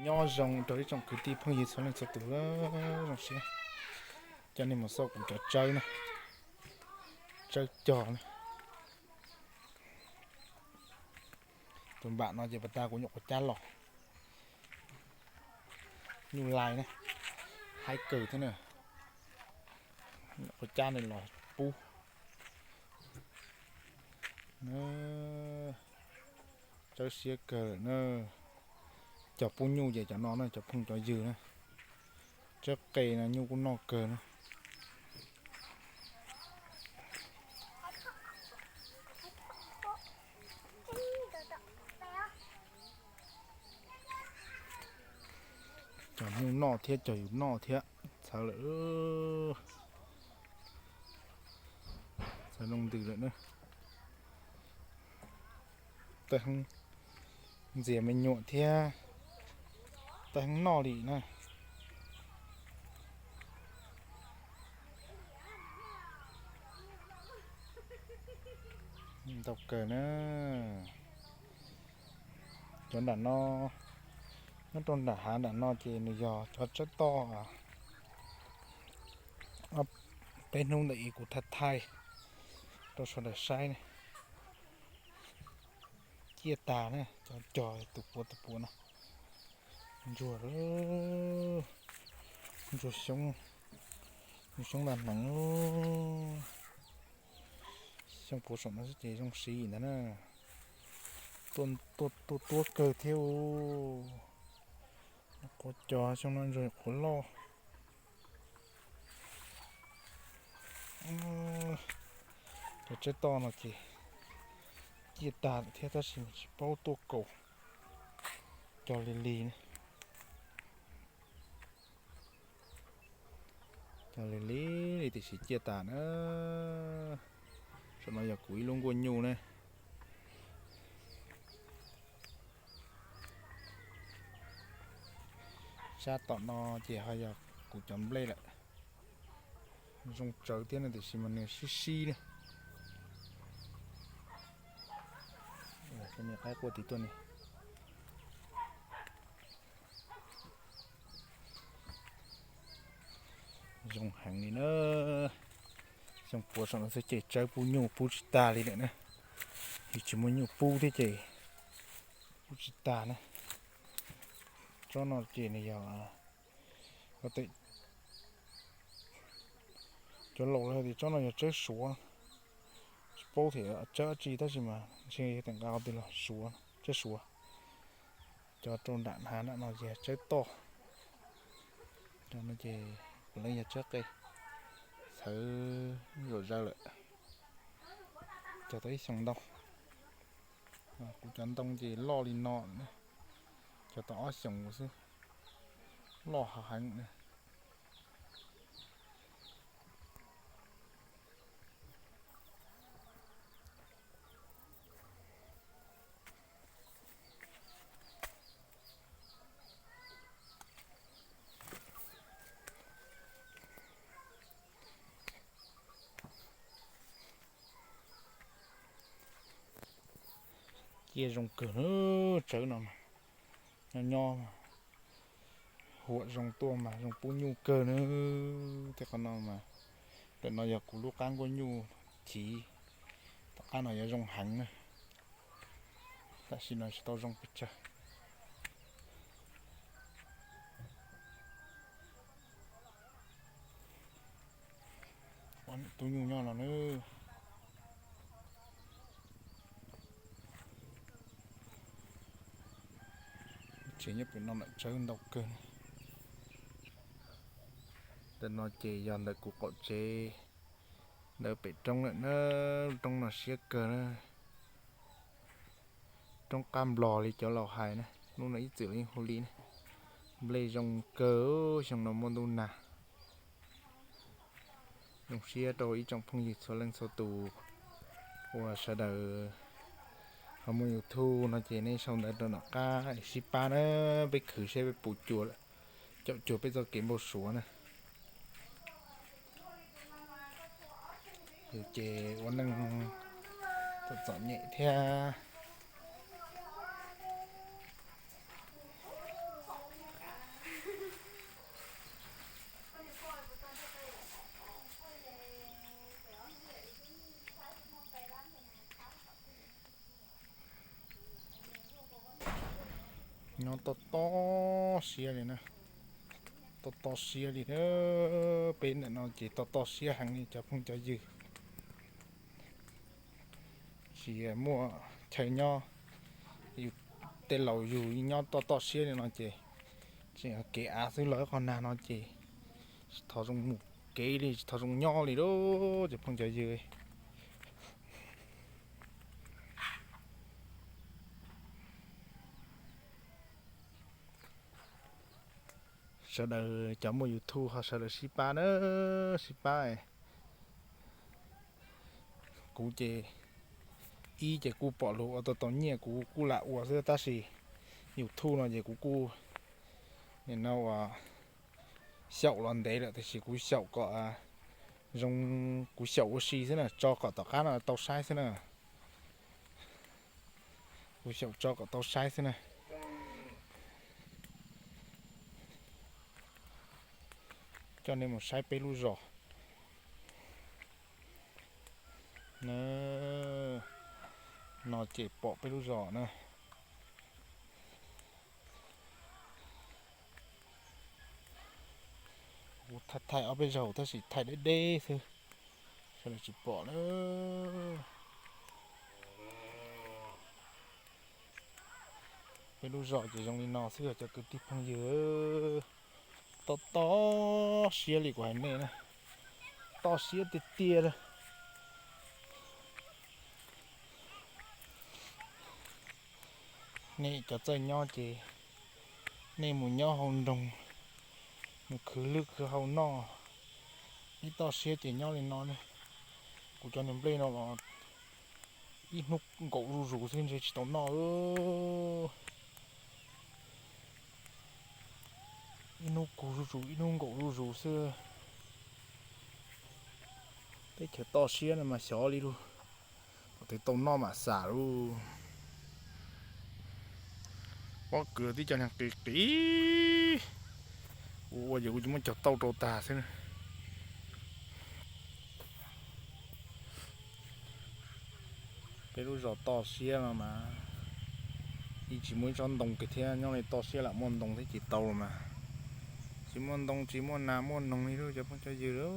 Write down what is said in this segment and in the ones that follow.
Nyob zoo rau ib tsoom kwv tij phooj ywg txhua leej txhua tus, zoo siab coj nej mus xauj kuv cov tsawb na, tsawb cog na. Tus npam no ces pas tas kuv nyuam qhuav cab los, nyuj lais na, haib kawg thiab na. Nyuam qhuav cab nws los pub. Tsawb siab kawg lawm na. Cog pub nyuj ces cov no na, cov phooj cov ywg na. Tsawb qe no nyuj kuj noj kawg na. Cog nyuj noj thiab cog yus noj thiab, txhawv lawm, txhawv loo ntws lawm na. Tej ntxias me nyuam thiab, tej noj li na. Ntau kawg na. Cov nram no, nyob rau nram hav nram no ces nws yog cov tsawb toj. Peb hnub ntawm ib kuv thaij thaij rau sawv daws saib ne. Ciaj tas na, cov cog tus puav tus puav no. Ntsuag, ntsuag xyoob, xyoob ntag hneev. Xyoob puav saum no xwb ces zoo siv ntag na. Tuaj tuab kawg thiab. Qhuav cog xyoo no ntsuag qhuav loj. Cov tsawb toj no ces ciaj tas thiab tab sis mas tsis paub tuaj kaus. Cog lig lig na. Cog lig lig li tiam sis ciaj tas na. Saum no yog kuv ib lub nkuaj nyuj ne. Sab tom no ces ho yog kuv cov nplej lawm. Zoo tsawv thiab no tiam sis mas nws sib sib ne. Qaib quaj tim tuaj ne. Zoo heev li na. Xyoo puav saum no xwb ces tsawb pub nyuj pub tsis tag li lawm na. Yus tsis muaj nyuj pub thiab ces pub tsis tag na. Tsob no ces nws yog, cov laus lawv tias tsob no yog tsawb suav. Tsis paub thiab tsawb dab tsi tab sis mas ntshe yog tias nqa qhov twg los suav, tsawb suav. Cov rau nram hav nram no ces tsawb toj. Cov no ces puav leej yog tsawb qe, txhawv zom zaws lawm. Cog tau ib xyoos ntau. Kuv cov ntoo ces loj li no, cog tau ob xyoos xwb, loj hav heev na. Ciaj zoo kawg na, tsawb no mas nyob nyob mas huam zoo tuaj mas zoo pub nyuj kawg na. Tej qhov no mas, ntawm no yog kuv lub qab nkuaj nyuj chiv, tom qab no yuav zoo heev na. Tam sim no tsis tau zoo pes tsawg. Tub nyuj nyob no na. Tsev nyob pem no lawm tsawb ntau kawg. Ntawm no ces yog ntawm kuv qaum tsev, ntawm pem roob lawm na. Roob no siab kawg na. Roob qab nplos li cov laus hais na, hnub no ib txwm los yeej hu li na. Nplej zoo kawg, xyoo no muaj ntuj nag. Zoo siab rau ib tsoom phooj ywg txhua leej txhua tus uas sawv daws ho muaj YouTube no ces nej sau ntawv rau nram qab es sib pab na, peb khwv seb peb puas cuag lawm, caum cuag peb txoj kev npau suav na. Ces ua neej txom txom nyem thiab. To to siab li na, to to siab li na. Peb ntawm no ces to to siab heev li cov phooj cov ywg. Tsis muaj chaw nyob, yus tej laus yug nyob to to siab li no ces tseem kev av xwb los qhov nag no ces tsis thov zoo mus kev li, tsis thov zoo nyob li lauj cov phooj cov ywg. Sawv daws cov muaj YouTube ho sawv daws sib pab na, sib pab. Kuv ces ib ces kuj pom luag ua tau tau nyiaj kuv kuj lam ua xwb tab sis YouTube no ces kuv kuj nim no uas xyaum los ntev lawm tiam sis kuv xyaum kom zoo, kuv xyaum ua si xwb na, tso kom tom qab no tau saib xwb na. Kuv xyaum tso kom tau saib xwb na. Coj nej mus saib peb lub zos no ces pom peb lub zos na. Kuv thaij thaij ob peb zaug tab sis thaij deb deb xwb, sawv daws tsis pom na. Peb lub zos ces zoo li no xwb os cov kwv tij phooj ywg. To to siab li kuv hais nej na, to siab tiag tiag li. Nej cov txawj nyob ces nej mus nyob hauv nroog, mus khwv lwb khwv hau noj, ib toj siab ces nyob li no ne. Kuv cov niag nplej no los ib hnub nkaum zuj zus xwb ntshe tsis tau noj. Ib hnub kub zuj zus ib hnub nkaum zuj zus xwb. Teb chaws toj siab no mas xyov li lug, pom twg tau noj mam xam lauj. Pob kws tib co niag qis qis, ua ua ces kuv tsis muab cog tauj rau tag xwb. Peb lub zos toj siab no mas yeej tsis muaj ib tsob ntoo kiag thiab, nyob li toj siab lam muaj ntoo thiab ces tau los mas. Tsis muaj ntoo tsis muaj nas muaj noog li lauj cov phooj cov ywg lauj.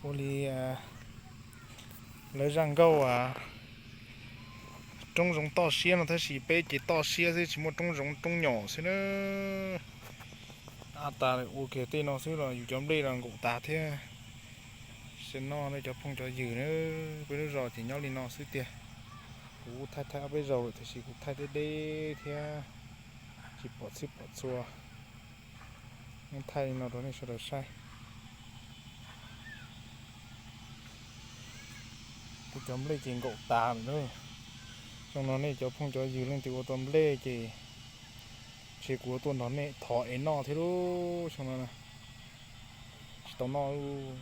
Ua li lawv zaj nkauj, roob zoov toj siab no tab sis peb ces toj siab xwb tsis muaj roob zoov roob nyom xwb na. Ab tas ua kiag tej no xwb los yus cov nplej los nkaum tas thiab. Sim no nej cov phooj cov ywg na, peb lub zos ces nyob li no xwb tiag. Kuv thaij thaij ob peb zaug lawm tiam sis kuv thaij deb deb thiab tsis pom txhij pom txhua. Thaij li no rau nej sawv daws saib. Kuv cov nplej ces nkaum tas lawm na. Xyoo no nej cov phooj cov ywg leej twg ua tau nplej ces ntshe kuv yuav tuaj nrog nej thov es noj thiab lub xyoo no. Tsis tau noj lub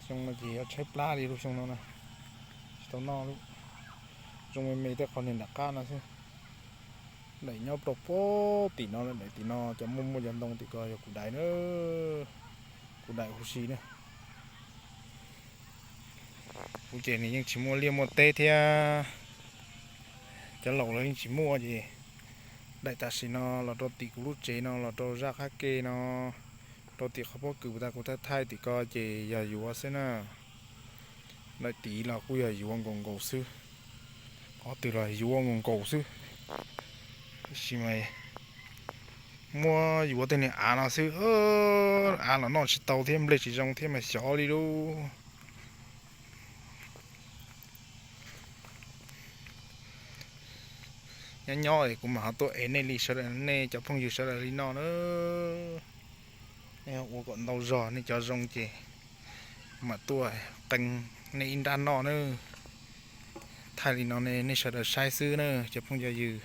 xyoo no ces yuav tshaib plab li lub xyoo no na. Tsis tau noj lub. Zoo me me tej qhov niag nram qab no xwb. Daim nyob rau pem tim no, daim tim no cov muaj muaj cov ntoo tim ko yog kuv daim na. Kuv daim huv si na. Kuv ces nws yeej tsis muaj liaj muaj teb thiab. Cov laus los yeej tsis muaj ces daim tam sim no los rau tim kuv lub tsev no los rau zaj qab ke no, rau tim qhov pob kws tas kuv thaij thaij tim ko ces yog yuav xwb na. Daim tid los kuj yog yuav nkaus nkaus xwb. Qhov twg los yuav nkaus nkaus xwb. Tab sis mas muab yuav tej niag av no xwb, av los noj tsis tau thiab nplej tsis zoo thiab mas xyov li lub. Nyob nyob es kuv mam ho tuaj ev nej li sawv daws, nej cov phooj ywg sawv daws li no na. Nej ua kom ntau zog, nej cov zoo ces mam tuaj qee nej ib nrab noj na. Thaij li no nej sawv daws saib xwb na cov phooj cov ywg.